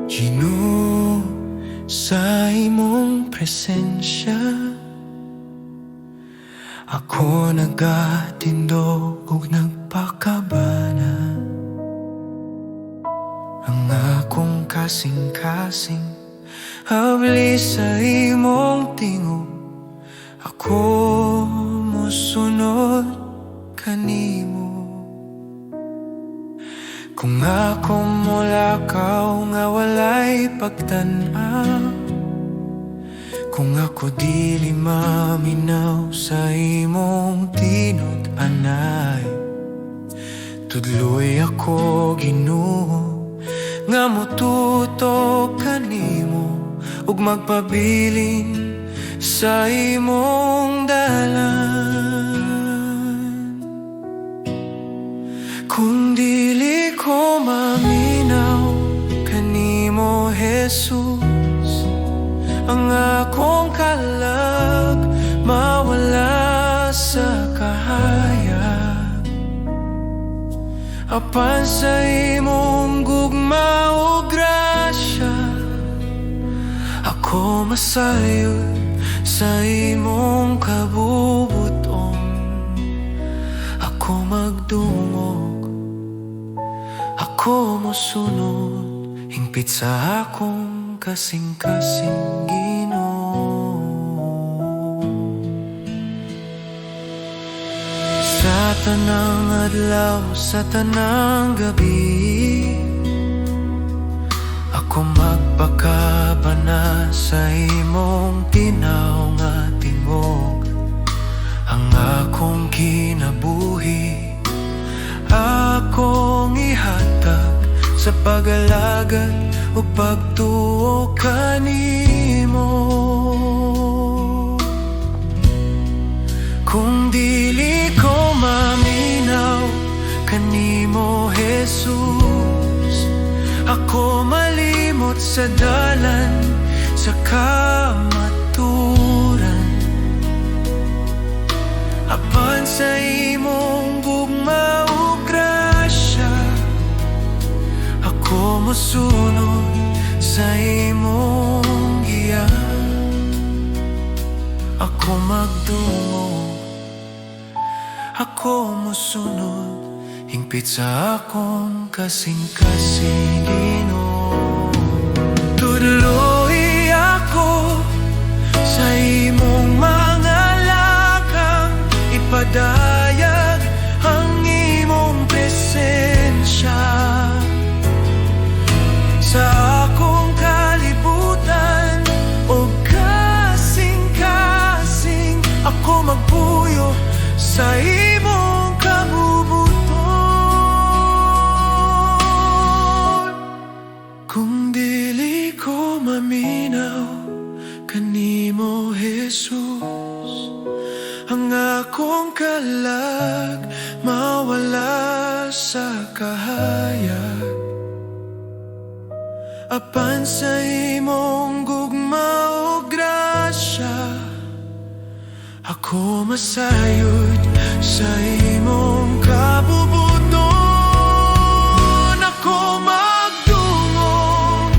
Ginoo, sa imong presensya ako nagatindog ug nagpakabana. Ang akong kasing-kasing habli sa imong tingog. Ako mosunod kanimo. Kung ako mulakaw nga walay pagtan-aw, kung ako dili maminaw sa imong tinud-anay, tudloi ako, Ginoo, nga motutok kanimo ug magpabilin sa imong dalan. Kung dili ko maminaw kanimo, Jesus, ang akong kalag mawala sa kahayag. Apan sa imong gugma ug grasya, ako masayod sa imong kabubuton. Ako magdungog, ako mosunod, hingpit sa akong kasing-kasing, Ginoo. Sa tanang adlaw, sa tanang gabi, ako magpakabana sa imong tinaw nga tingog. Ang akong kinabuhi akong ihatag sa pag-alagad ug pagtuo kanimo. Kung dili ko maminaw kanimo, Jesus, ako malimot sa dalan sa kamaturan. Apan sa imong gugma ug grasya, ako mosunod sa imong giya. Ako magdungog, ako mosunod, hingpit sa akong kasing-kasing, Ginoo. Tudloi ako sa imong mga lakang, ipadayag ang imong presensya sa akong kalibutan o kasing-kasing. Ako magpuyo sa imong kabubuton. Kung dili ko maminaw kanimo, Jesus, ang akong kalag mawala sa kahayag. Apan sa imong gugma ug grasya, ako masayod sa imong kabubuton. Ako magdungog,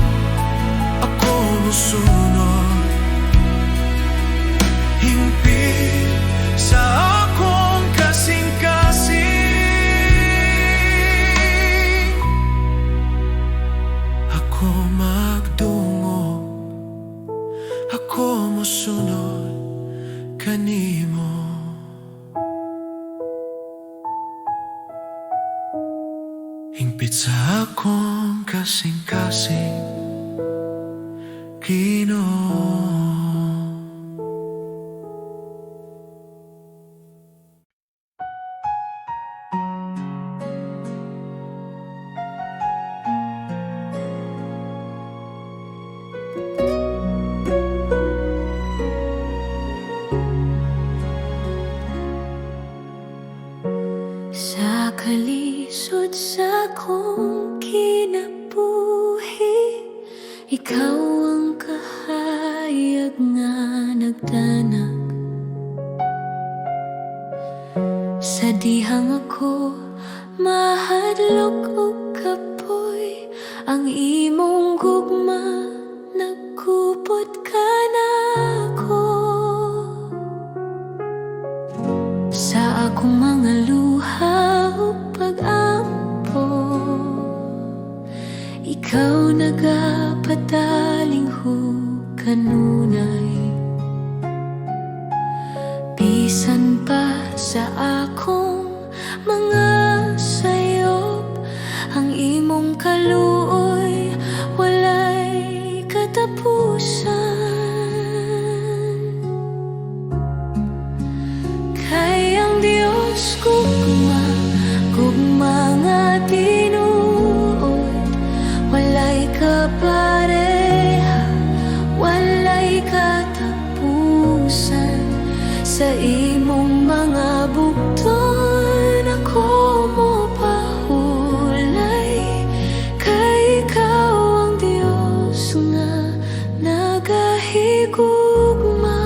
ako musunod, hingpit sa akong kasing-kasing. Ako magdungog, ako musunod kanimo, hingpit sa akong kasing-kasing, Ginoo. Sa kalisod sa akong kinabuhi, ikaw ang kahayag nga nagdanag. Sa dihang ako mahadlok og kapoy, Ang imong gugma nagkupot kanako. Sa akong mga luha ug pag-ampo, ikaw nagapadalinghug kanunay. Bisan pa sa akong mga sayop, ang imong kaluoy walay katapusan. Kay ang Diyos gugma, gugma nga tinuod. Walay kapareha, walay katapusan. Sa imong mga bukton ako mopahulay, kay ikaw ang Diyos nga nagahigugma.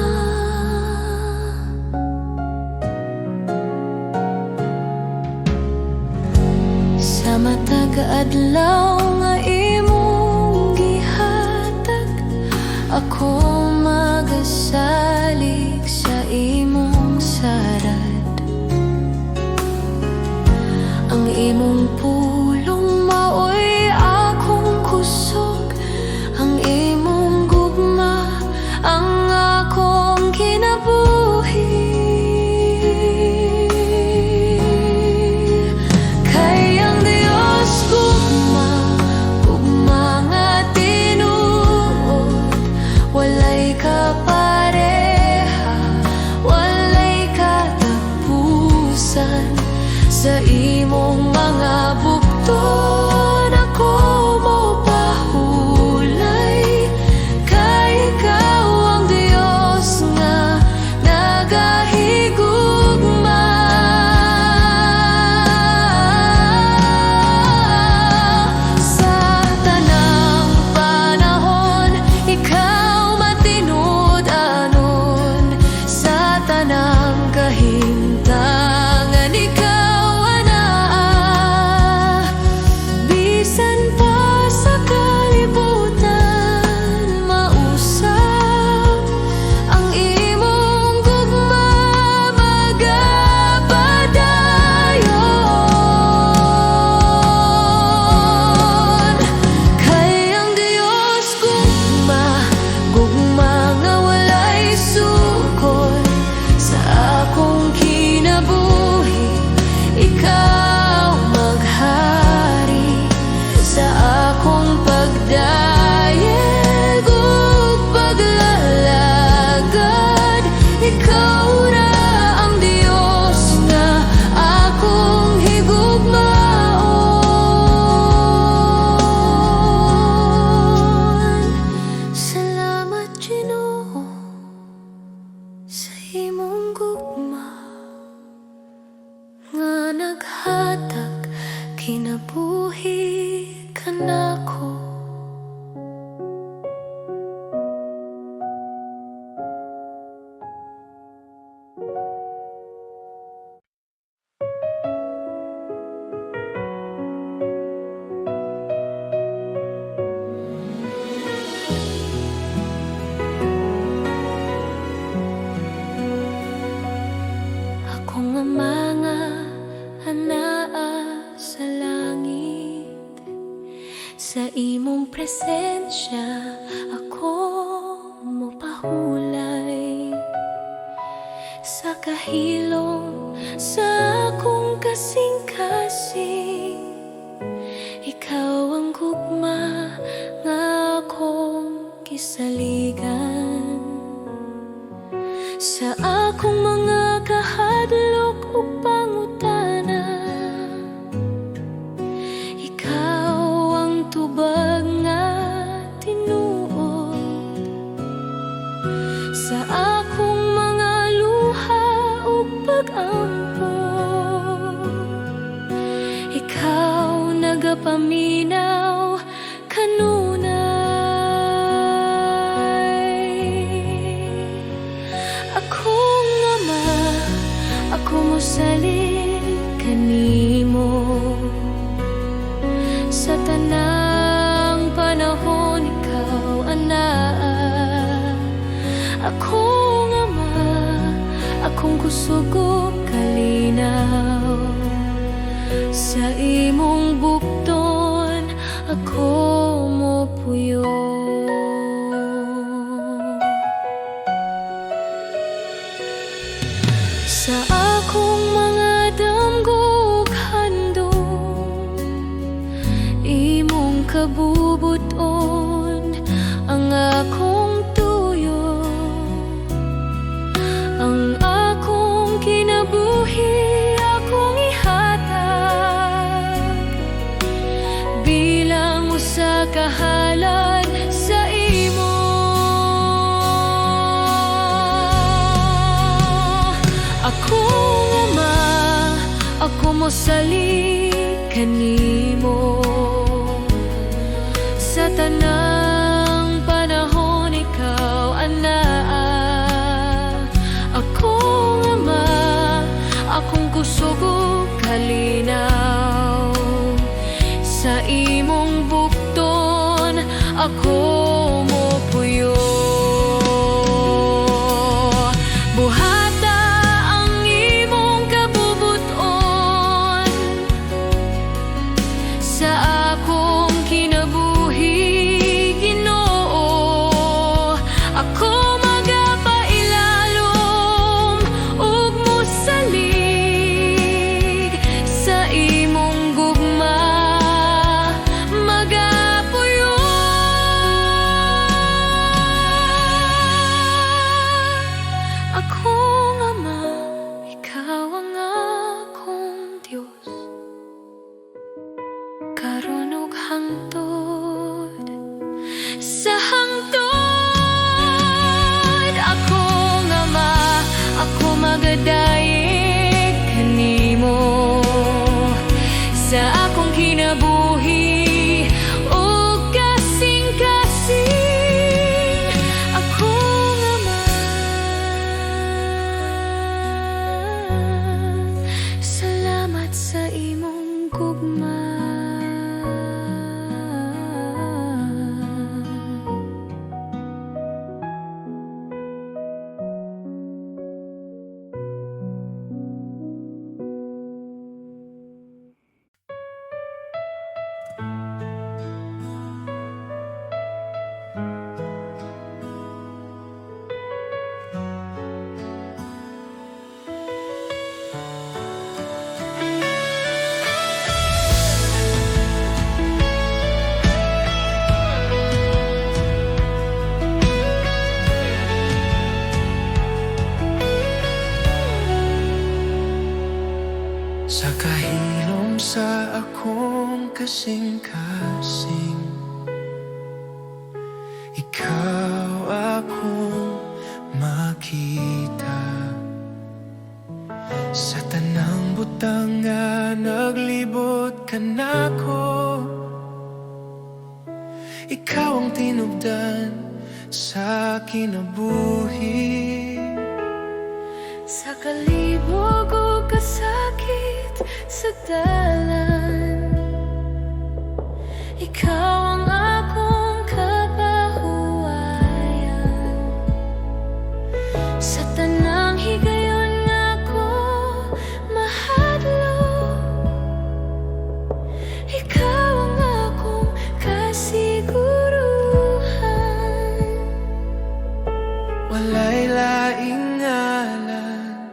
Sa matag adlaw nga imong gihatag, ako magasalig sa imong sarad. Ang imong pulong maoy akong kusog, ang imong gugma ang akong kinabuhi. Kay ang Diyos gugma, gugma nga tinuod. Walay kapareha, walay katapusan. Sa imong mga bukton ako mopahulay, kay ikaw ang Diyos nga nagahigugma. Sa tanang panahon, ikaw matinud-anon. Sa tanang kahimtangan, ikaw anaa. Bisan pa sa kalibutan mausab, ang imong gugma magapadayon. Kay ang Diyos gugma, gugma nga walay sukol. Sa akong kinabuhi, ikaw maghari. Sa akong pagdayeg ug paglalagad, ikaw ra ang Diyos nga akong higugmaon. Salamat, Ginoo, sa imong gugma nga naghatag kinabuhi kanako. Akong Ama nga anaa sa langit, sa imong presensya ako mopahulay. Sa kahilom sa akong kasing-kasing, ikaw ang gugma nga akong gisaligan. Sa akong mga kahadlok ug pangutana, ikaw ang tubag nga tinuod. Sa akong mga luha ug pag-ampo, ikaw nagapaminaw kanunay. Akong Ama kusog ug kalinaw. Sa imong bukton ako mopuyo. Sa akong mga damgo ug handom, imong kabubut-on ang akong tuyo. Ang akong kinabuhi akong ihatag bilang usa ka halad sa imo. Akong Ama, ako mosalig kanimo. Sa tanang panahon ikaw anaa. Akong Ama, akong kusog ug kalinaw. Sa imong bukton ako mopuyo. Buhata ang imong kabubut-on sa akong kinabuhi, Ginoo. Ako magapailalom ug mosalig sa imong gugma magapuyo. Akong Ama, ikaw ang akong Dios, karon ug hangtod sa hangtod. Akong Ama, ako magadayeg kanimo sa akong kinabuhi ug kasing-kasing. Akong Ama, salamat sa imong gugma. Sa kahilom sa akong kasing-kasing, ikaw akong makita. Sa tanang butang nga naglibot kanako, ikaw ang tinubdan sa kinabuhi. Sa kalibog o kasakit sa dalan, ikaw ang akong kapahuwayan. Sa tanang higayon nga ko mahadlok, ikaw ang akong kasiguruhan. Walay laing ngalan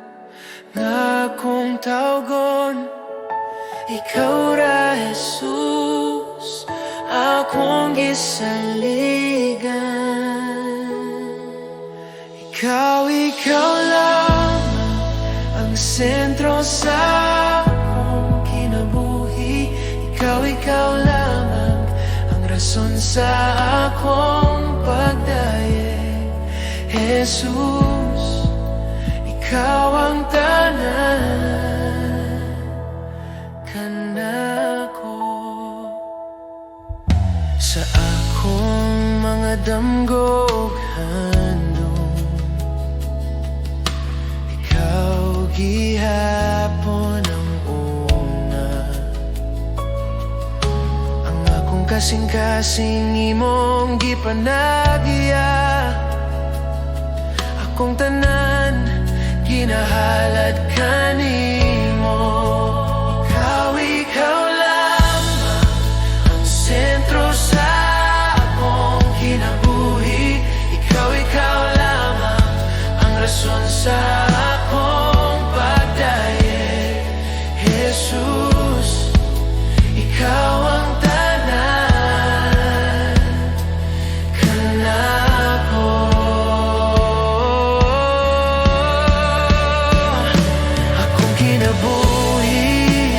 nga akong tawgon. Ikaw ra, Jesus, akong gisaligan. Ikaw, ikaw lamang ang sentro sa akong kinabuhi. Ikaw, ikaw lamang ang rason sa akong pagdayeg. Jesus, ikaw ang tanan kanako. Sa akong mga damgo ug handom, ikaw gihapon ang una. Ang akong kasing-kasing imong gipanagya. Akong tanan Ginahalad kanimo. Ikaw, ikaw lamang ang sentro sa akong kinabuhi. Ikaw, ikaw lamang ang rason sa akong pagdayeg. Jesus, ikaw ang tanan kanako. Akong kinabuhi,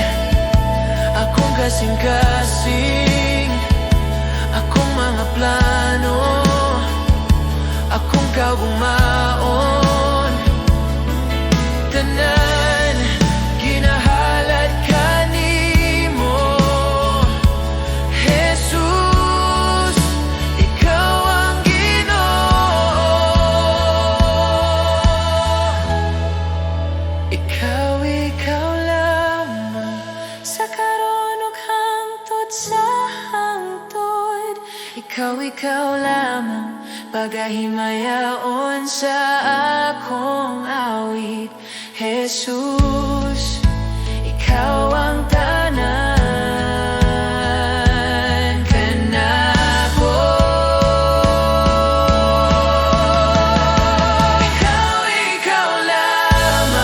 akong kasing-kasing, akong mga plano, akong kaugmaon, tanan ginahalad kanimo. Jesus, ikaw ang Ginoo. Ikaw, ikaw lamang. Sa karon ug hangtod sa hangtod. Ikaw, ikaw lamang. Pagahimayaon sa akong awit. Jesus, ikaw ang tanan kanako. Ikaw, ikaw lamang.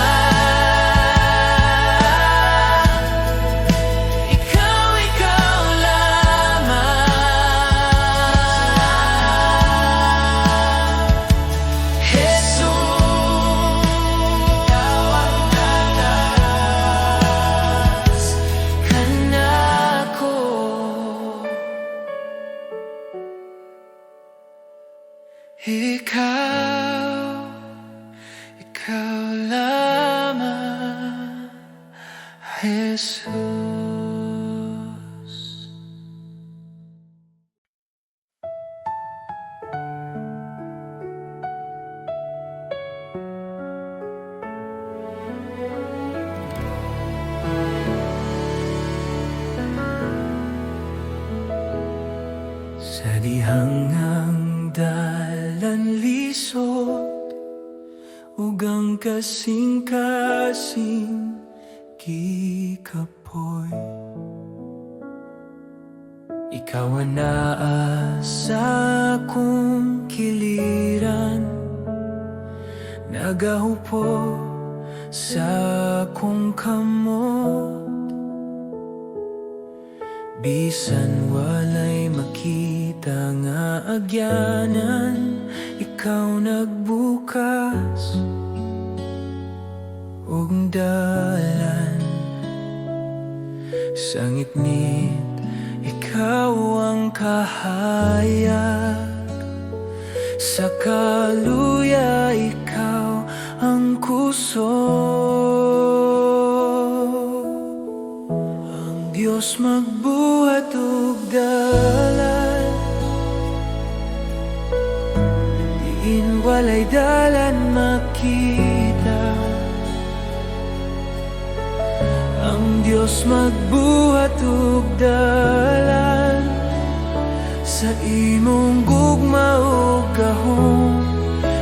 Ikaw, ikaw lamang. Jesus, ikaw ang taas kanako. Ikaw, ikaw lamang, Jesus. Sa dihang ang dalan lisod ug ang kasing-kasing gikapoy, ikaw ang naa sa akong kiliran, nagahupo sa akong kamot. Bisan walay makita nga agyanan, ikaw nagbukas og dalan. Sa ngitngit, ikaw ang kahayag. Sa kaluya, ikaw ang kusog. Ang Diyos magbuhat og dalan diin walay dalan makita. Ang Diyos magbuhat og dalan. Sa imong gugma ug gahom,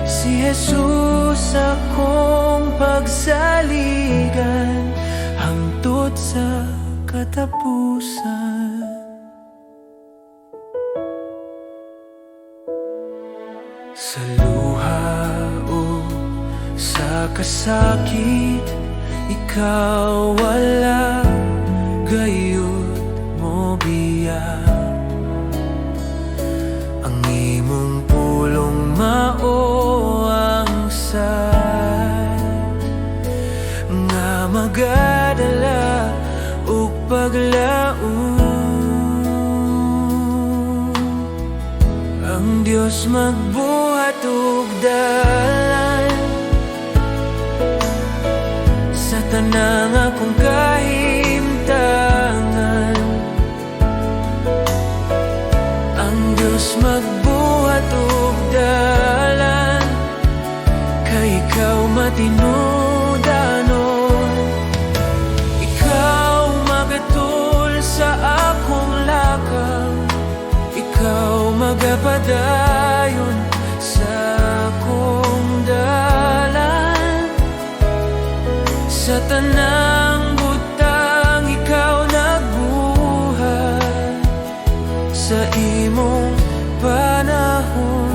si Jesus akong pagsaligan hangtod sa katapusan. Sa luha o sa kasakit, ikaw wala gayud mo biya. Ang imong pulong mao ang sad nga magadala og paglaom. Ang Diyos magbuhat og dalan sa tanang akong kahimtangan. Ang Diyos magbuhat og dalan, kay ikaw matinud-anon. Ikaw magatul sa akong lakaw. Ikaw magapadayon sa akong dalan. Sa tanang butang ikaw nagbuhat sa imong panahon,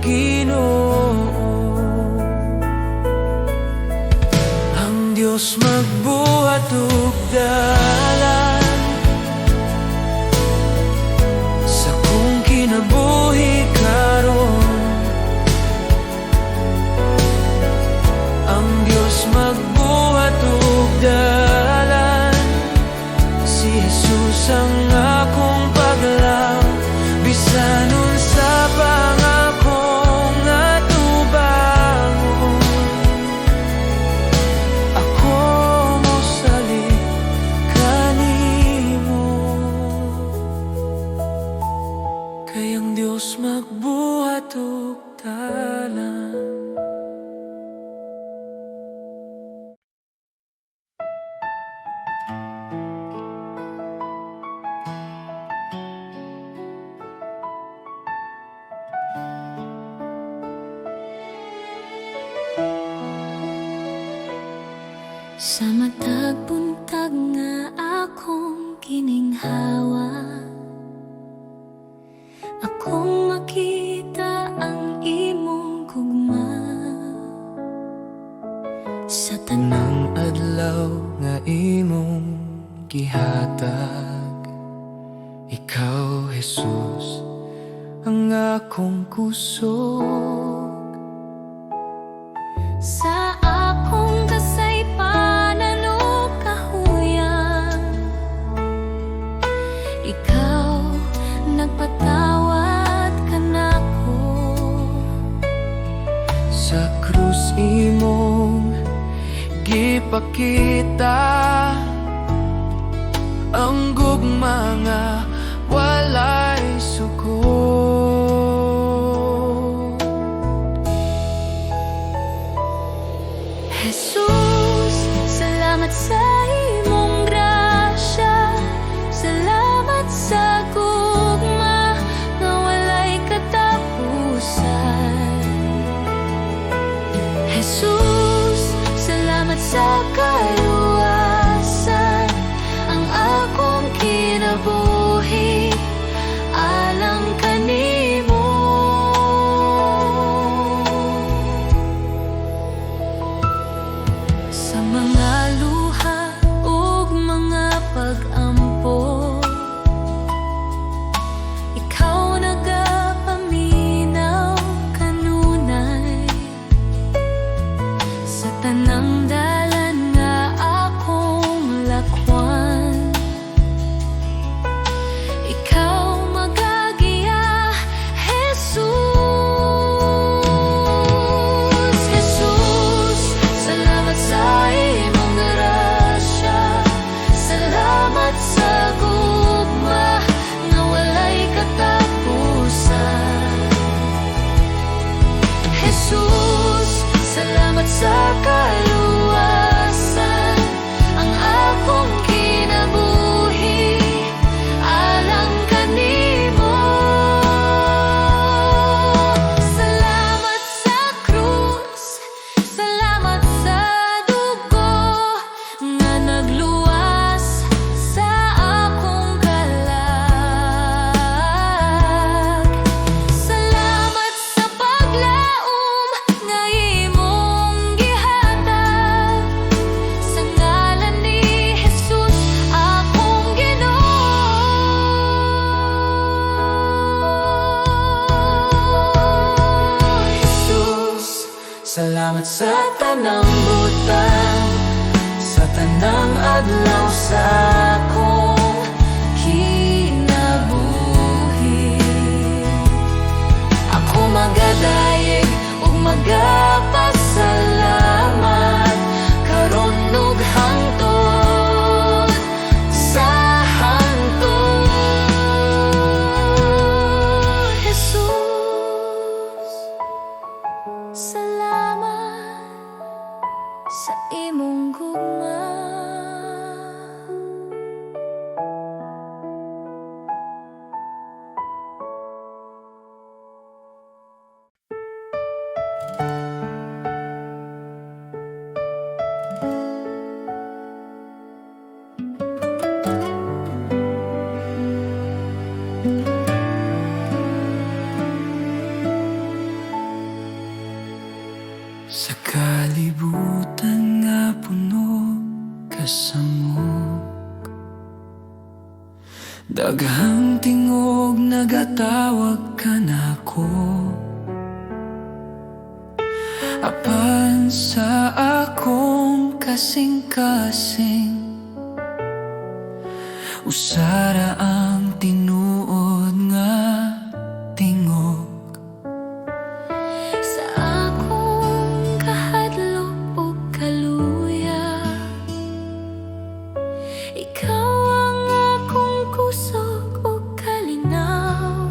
Ginoo. Ang Diyos magbuhat og dalan sa kong kinabuhi karon. Ang Diyos magbuhat og dalan. Si Jesus ang akong paglaom, bisan unsa pang akong atubangon, ako mosalig kanimo. Kay ang Diyos magbuhat og dalan. Sa matag buntag nga akong gininhawa, akong makita ang imong gugma sa Tanang adlaw nga imong gihatag, ikaw, Jesus, ang akong kusog. Sa akong kasaypanan ug kahuyang, ikaw nagpatawad kanako. Sa krus imong gipakita ang gugma nga walay sukod. Jesus, salamat sa imong grasya. Salamat sa gugma nga walay katapusan. Jesus, salamat sa kaluwasan. Ang akong kinabuhi alang kanimo. Sa mga luha ug mga pag-ampo, ikaw nagapaminaw kanunay. Sa tanang dalan nga akong lakwan, ikaw magagiya, Jesus. Jesus, salamat sa imong grasya. Salamat sa gugma nga walay katapusan. Jesus, salamat sa kaluwasan. Ang akong kinabuhi alang kanimo. Salamat sa krus, salamat sa dugo nga nagluwas sa akong kalag. Salamat sa paglaom nga imong gihatag. Sa ngalan ni Jesus akong Ginoo. Jesus, salamat sa tanang butang, sa tanang adlaw sa akong Kinabuhi, ako magadayeg ug magapasalamat karon ug hangtod sa hangtod. Jesus, salamat sa imong gugma. Sa kalibutan nga puno kasamok, daghang tingog nagatawag kanako. Apan sa akong kasing-kasing, usa ra ang tinuod nga tingog. Sa akong kahadlok ug kaluya, ikaw ang akong kusog ug kalinaw.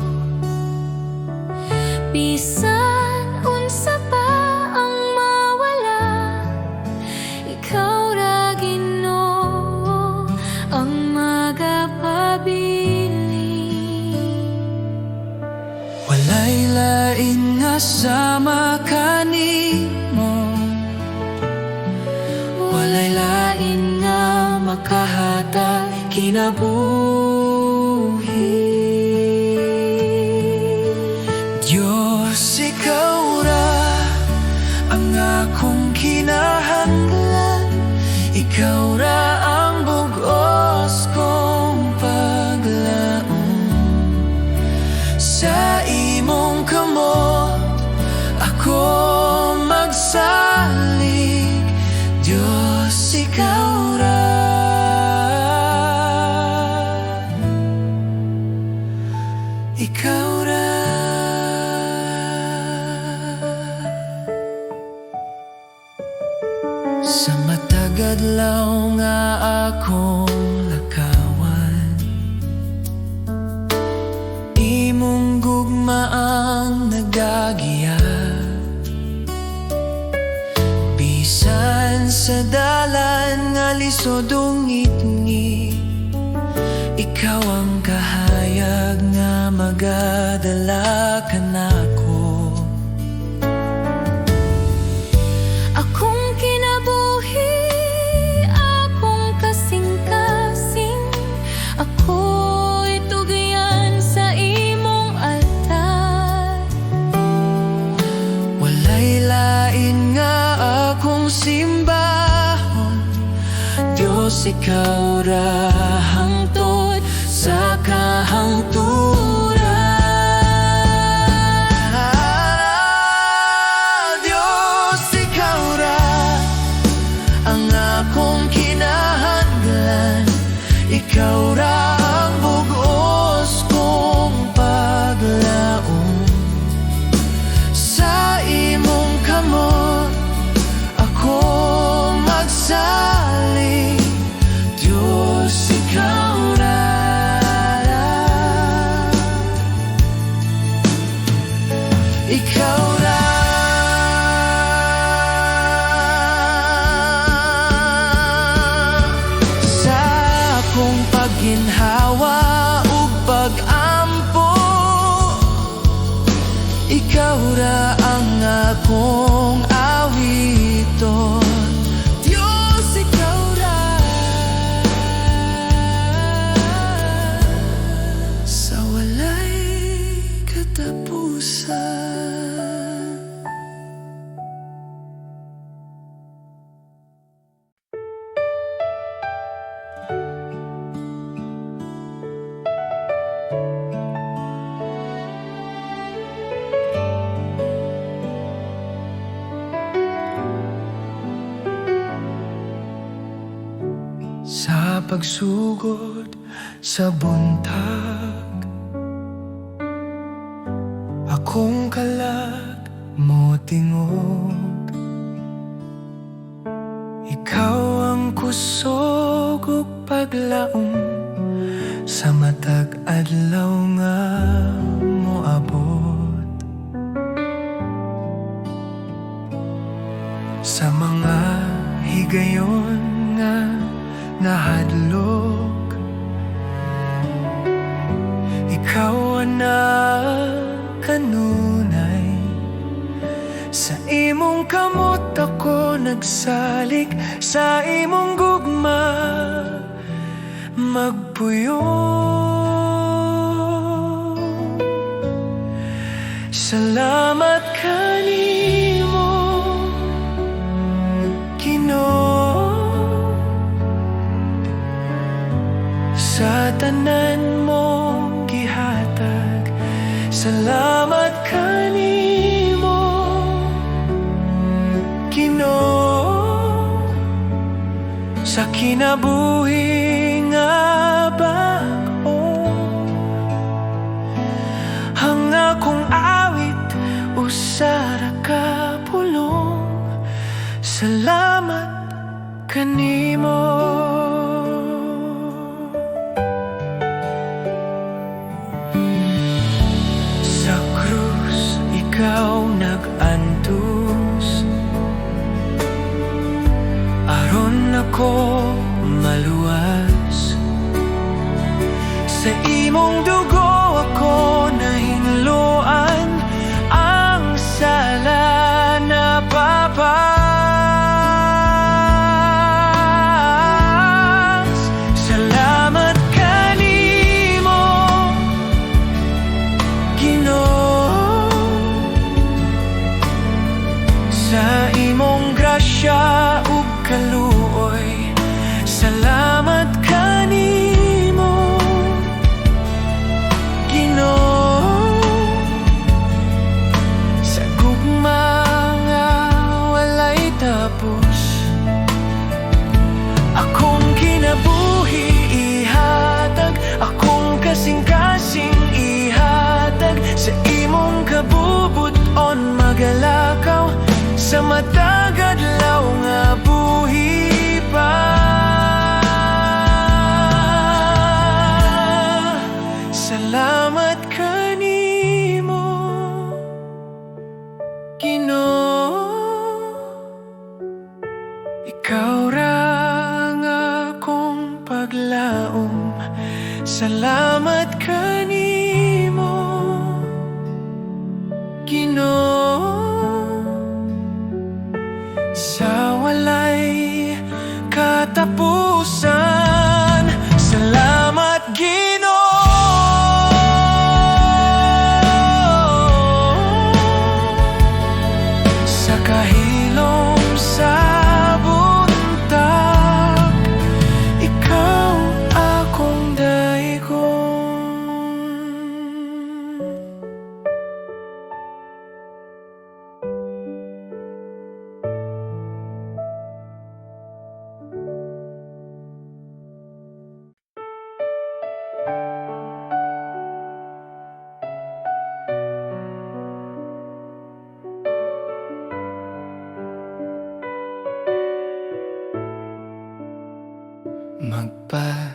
Bisan unsa pa ang mawala, ikaw ra, Ginoo, ang magapabilin. Walay lain nga sama kanimo. Walay lain nga makahatag kinabuhi. Diyos, ikaw ra ang akong kinahanglan. Ikaw ra ang bug-os kong paglaom. Sa imong kamot ako magsalig. Diyos, ikaw ra. Ikaw ra. Sa matag adlaw nga akong lakawan, imong gugma ang nagagiya. Bisan sa dalan nga lisod ug ngitngit, ikaw ang kahayag nga magadala kanako. Akong kinabuhi, akong kasing-kasing, ako'y tugyan sa imong altar. Walay lain nga akong simbahon. Diyos, ikaw ra hangtod sa kahangturan. Diyos, ikaw ra ang akong kinahanglan. Ikaw ra ang bug-os kong paglaom. Sa imong kamot ako magsalig. Diyos, ikaw ra. Ikaw ra. Sa akong pagginhawa ug pag-ampo, ikaw ra ang akong awiton. Diyos, ikaw ra. Sa walay katapusan. Sa pagsugod sa buntag, akong kalag mo tingog. Ikaw ang kusog ug paglaom sa matag adlaw nga moabot. Sa mga higayon nga nahadlok, ikaw ang kanunay. Sa imong kamot ako nagsalig, sa imong gugma magpuyo. Salamat kanimo, Salamat kanimo, Ginoo, sa kinabuhi nga bag-o. Ang akong awit usa ra ka pulong: Salamat kanimo. Sa krus ikaw nag-antos aron ako maluwas. Sa imong dugo ako nahinloan. Ang sala napapas. Salamat kanimo, Ginoo, sa imong grasya ug kaluoy. Salamat kanimo, Ginoo, sa gugma nga walay tapos. Akong kinabuhi ihatag, akong kasing-kasing ihatag. Sa imong kabubut-on magalakaw sa matag adlaw nga buhi pa. Salamat kanimo, Ginoo. Ikaw ra ang akong paglaom. Salamat kanimo, Ginoo, sa walay katapusan. Salamat, Ginoo, sa kahilom sa buntag, ikaw akong daigon.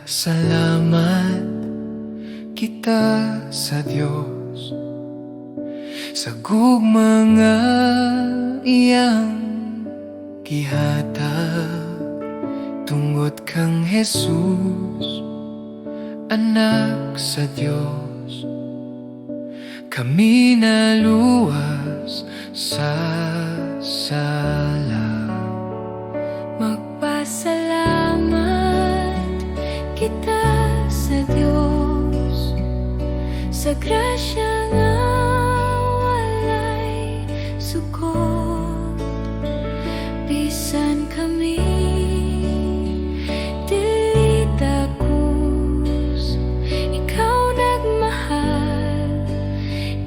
Magpasalamat kita sa Dios sa gugma nga iyang gihatag tungod kang Jesus, anak sa Dios, kami naluwas sa sala. Magpasalamat kita sa Diyos sa grasya nga walay sukot. Bisan kami dili takos, ikaw nagmahal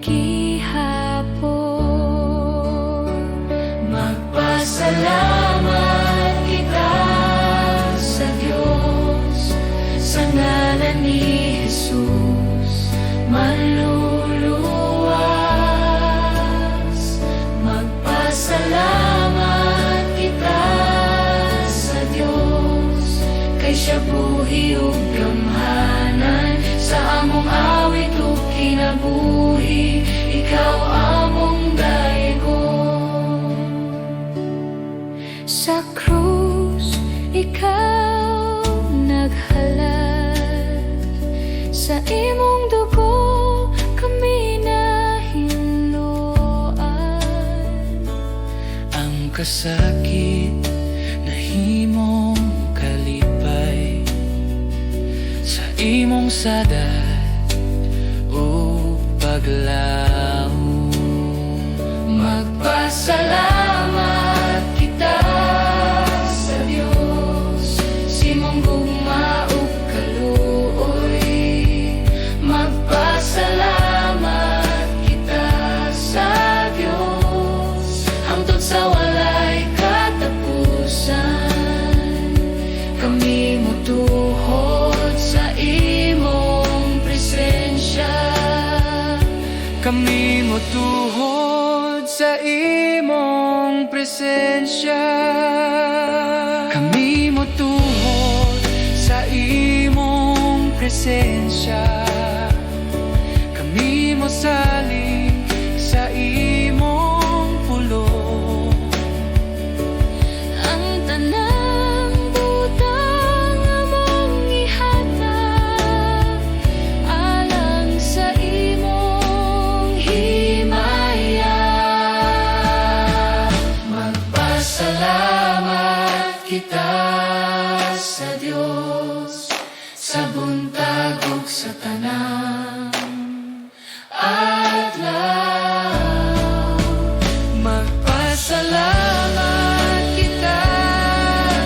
gihapon. Magpasalamat kita sa Diyos sa ngalan ni Jesus maluluwas. Magpasalamat kita sa Diyos kay siya buhi ug gamhanan. Sa among awit ug kinabuhi, ikaw among daygon. Sa krus ikaw naghalad. Sa imong dugo kami nahinloan. Ang kasakit nahimong kalipay sa imong sadad ug paglaom. Magpasalamat kita sa Dios sa imong gugma ug kaluoy. Magpasalamat sa imong presensya. Kami motuhod sa imong presensya. Kami mosalig sa imong pulong. Ang tanang butang among ihatag alang sa imong himaya. Magpasalamat kita sa Dios sa buntag ug sa tanang adlaw. Magpasalamat kita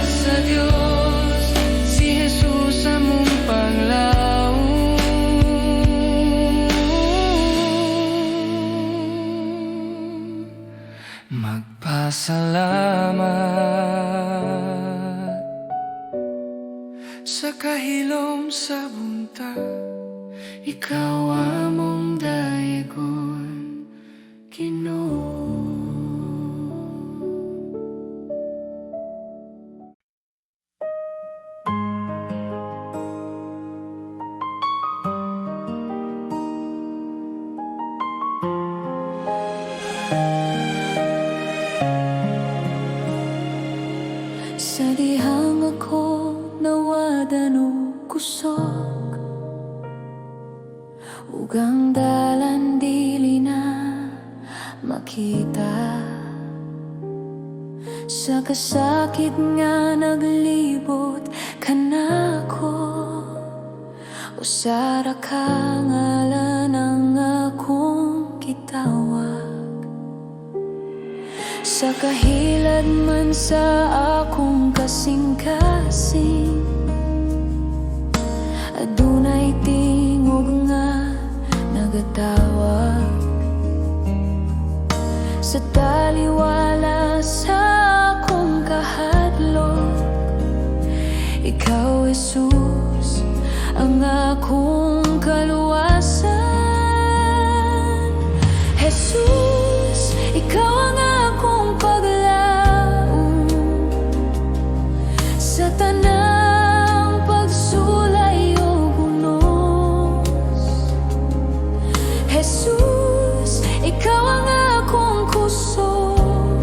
sa Dios, si Jesus among panglaom. Magpasalamat sa kahilom sa buntag. Ikaw among daygon, Ginoo. Sa dihang ako nawadan og kusog ug ang dalan dili na makita, sa kasakit nga naglibot kanako, usa ra ka ngalan ang akong gitawag. Sa kahilad man sa akong kasing-kasing, adunay tingog nga nagatawag. Sa taliwala sa akong kahadlok, ikaw, Jesus, ang akong kaluwasan. Jesus, ikaw ang akong paglaom sa tanang pagsulay ug unos. Jesus, ikaw ang akong kusog.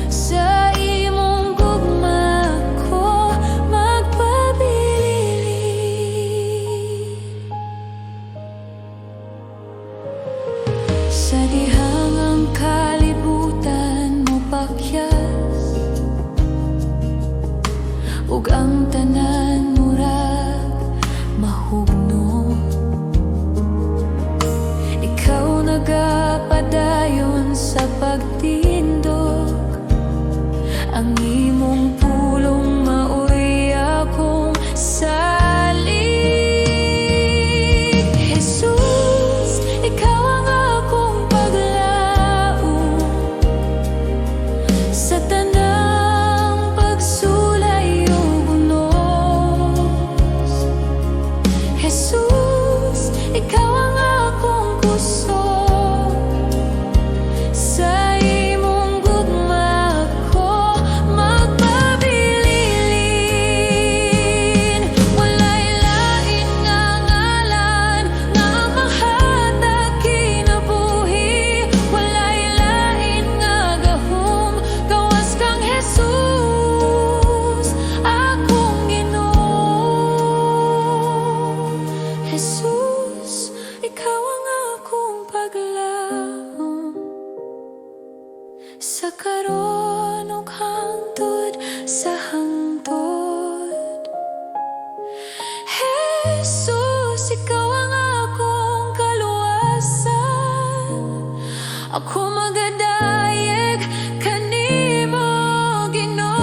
Sa imong gugma ko magpabilin. Sa dihang ang kalibutan mopakyas ug ang tanan murag mahugno, ikaw nagapadayon sa pagtindog. Ang imong pulong maoy akong salig. Jesus, ikaw ang akong paglaom sa tanang pagsulay ug unos. Jesus, ikaw ang akong kusog. Sa imong gugma ko magpabilin. Walay lain nga ngalan nga mahatag kinabuhi. Walay lain nga gahom gawas kang Jesus, akong Ginoo. Jesus, ikaw ang akong paglaom sa karon ug hangtod sa hangtod. Jesus, ikaw ang akong kaluwasan. Ako magadayeg kanimo, Ginoo.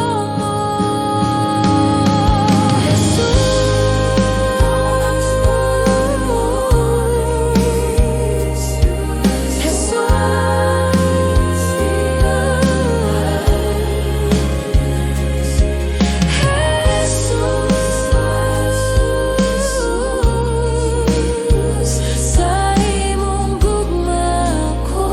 Jesus, Jesus, Jesus, sa imong gugma ko.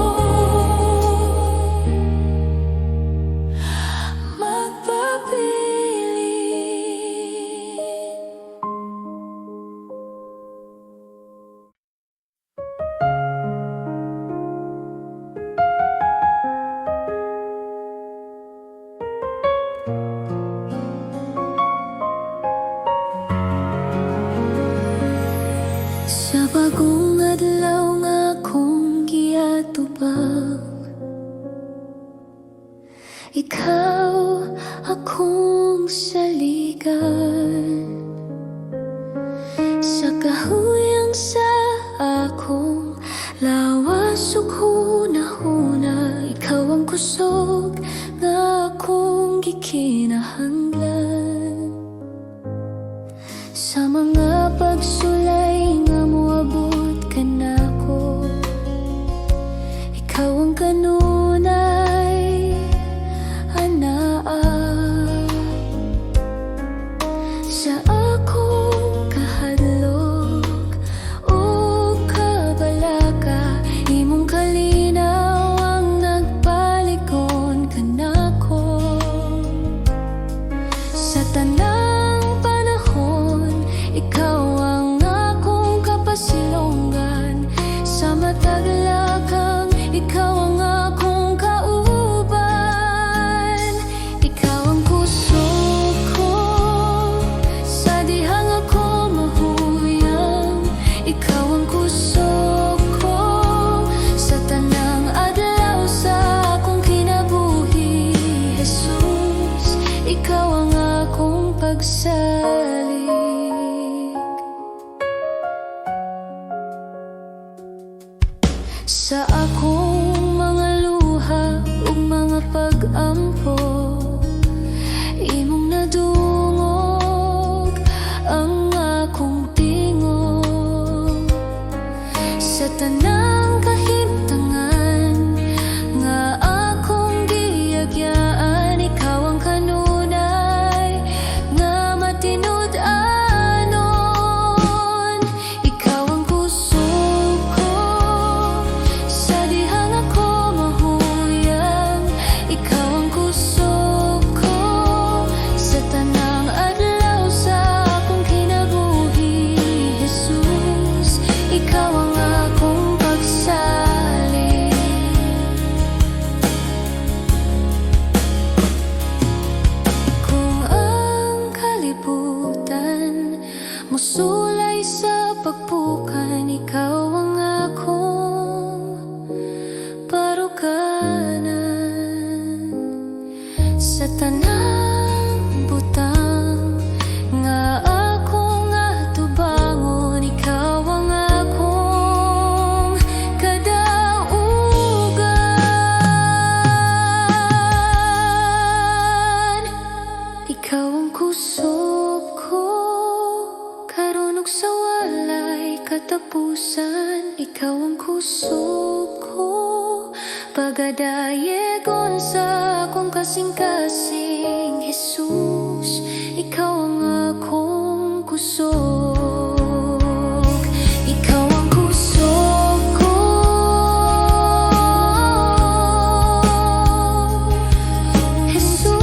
tabang. Ikaw akong saligan sa kahuyang sa akong lawas ug hunahuna. Ikaw ang kusog nga akong gikinahanglan. Sa mga pagsulay nga moabot kanako, ikaw ang kanunay anaa. Sa akong kahadlok ug kabalaka, imong kalinaw ang nagpalig-on kanako. Sa tanang panahon, ikaw ang akong kapasilongan. Sa matag lakang, ikaw ang akong kauban. Ikaw ang kusog ko sa dihang ako mahuyang. Ikaw ang kusog ko sa tanang adlaw sa akong kinabuhi. Jesus, ikaw ang akong pagsalig. Sa akong mga luha ug mga pag-ampo, imong nadungog ang akong tingog. Sa tanang kahimtangan nga akong giagyaan, ikaw ang kanunay nga matinud-anon. Ikaw ang kusog ko sa dihang ako mahuyang. Ikaw ang kusog ko sa tanang adlaw sa akong kinabuhi. Jesus, ikaw ang akong pagsalig. Kung ang kalibutan musulay sa pagpukan, ikaw ang akong baruganan. Sa tanang butang nga akong atubangon, ikaw ang akong kadaugan. Ikaw ang kusog ko karon ug sa walay katapusan. Ikaw ang kusog ko pagadayegon sa akong kasing-kasing. Jesus, ikaw ang akong kusog. Ikaw ang kusog ko, Jesus.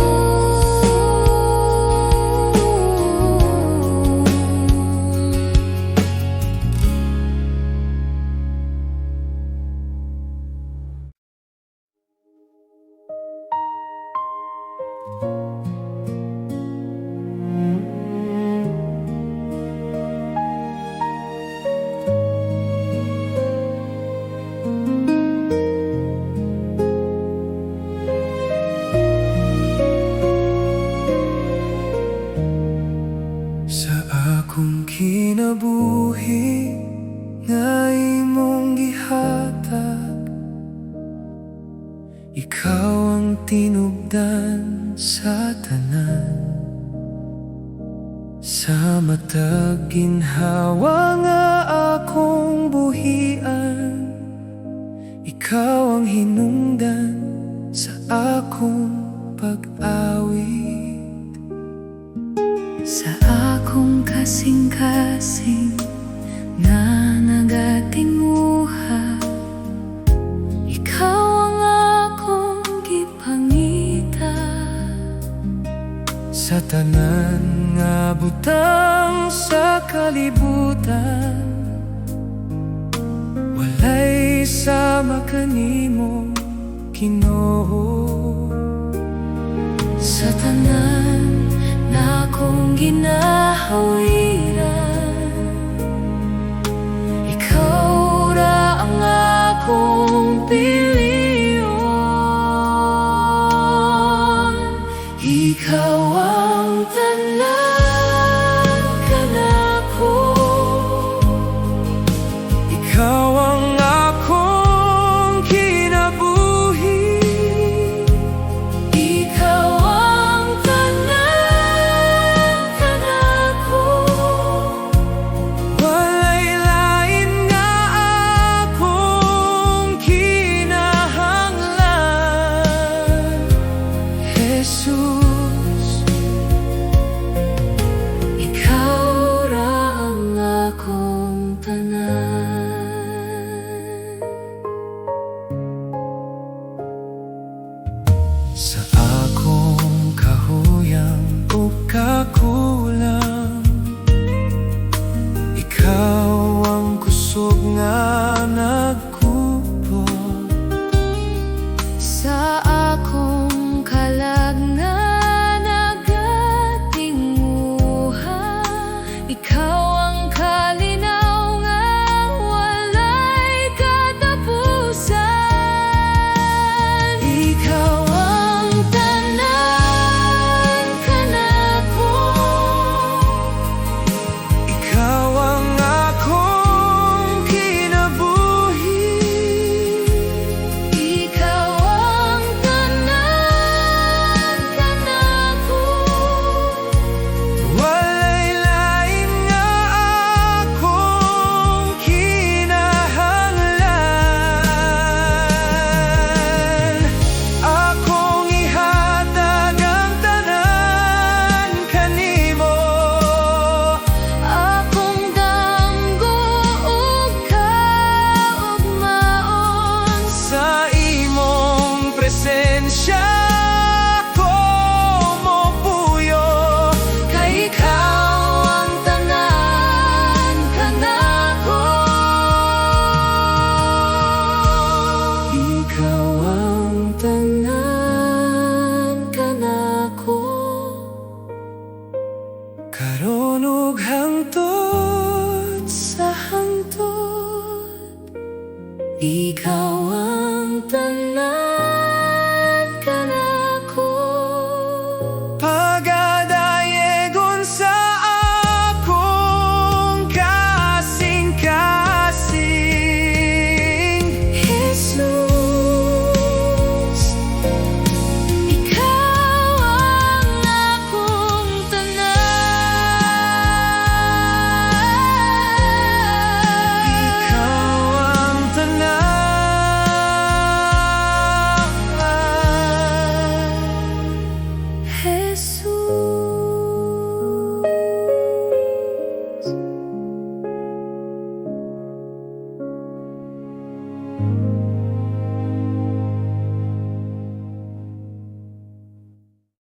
Sa akong kinabuhi nga imong gihatag, ikaw ang tinubdan sa tanan. Sa matag ginhawa nga akong buhian, ikaw ang hinungdan sa akong pag-awit. Sa akong kasing-kasing nga nagatinguha, ikaw ang akong gipangita. Sa tanan nga butang sa kalibutan, walay sama kanimo, Ginoo. Sa tanan na akong ginahawiran, ikaw ra ang akong pilihan. Sa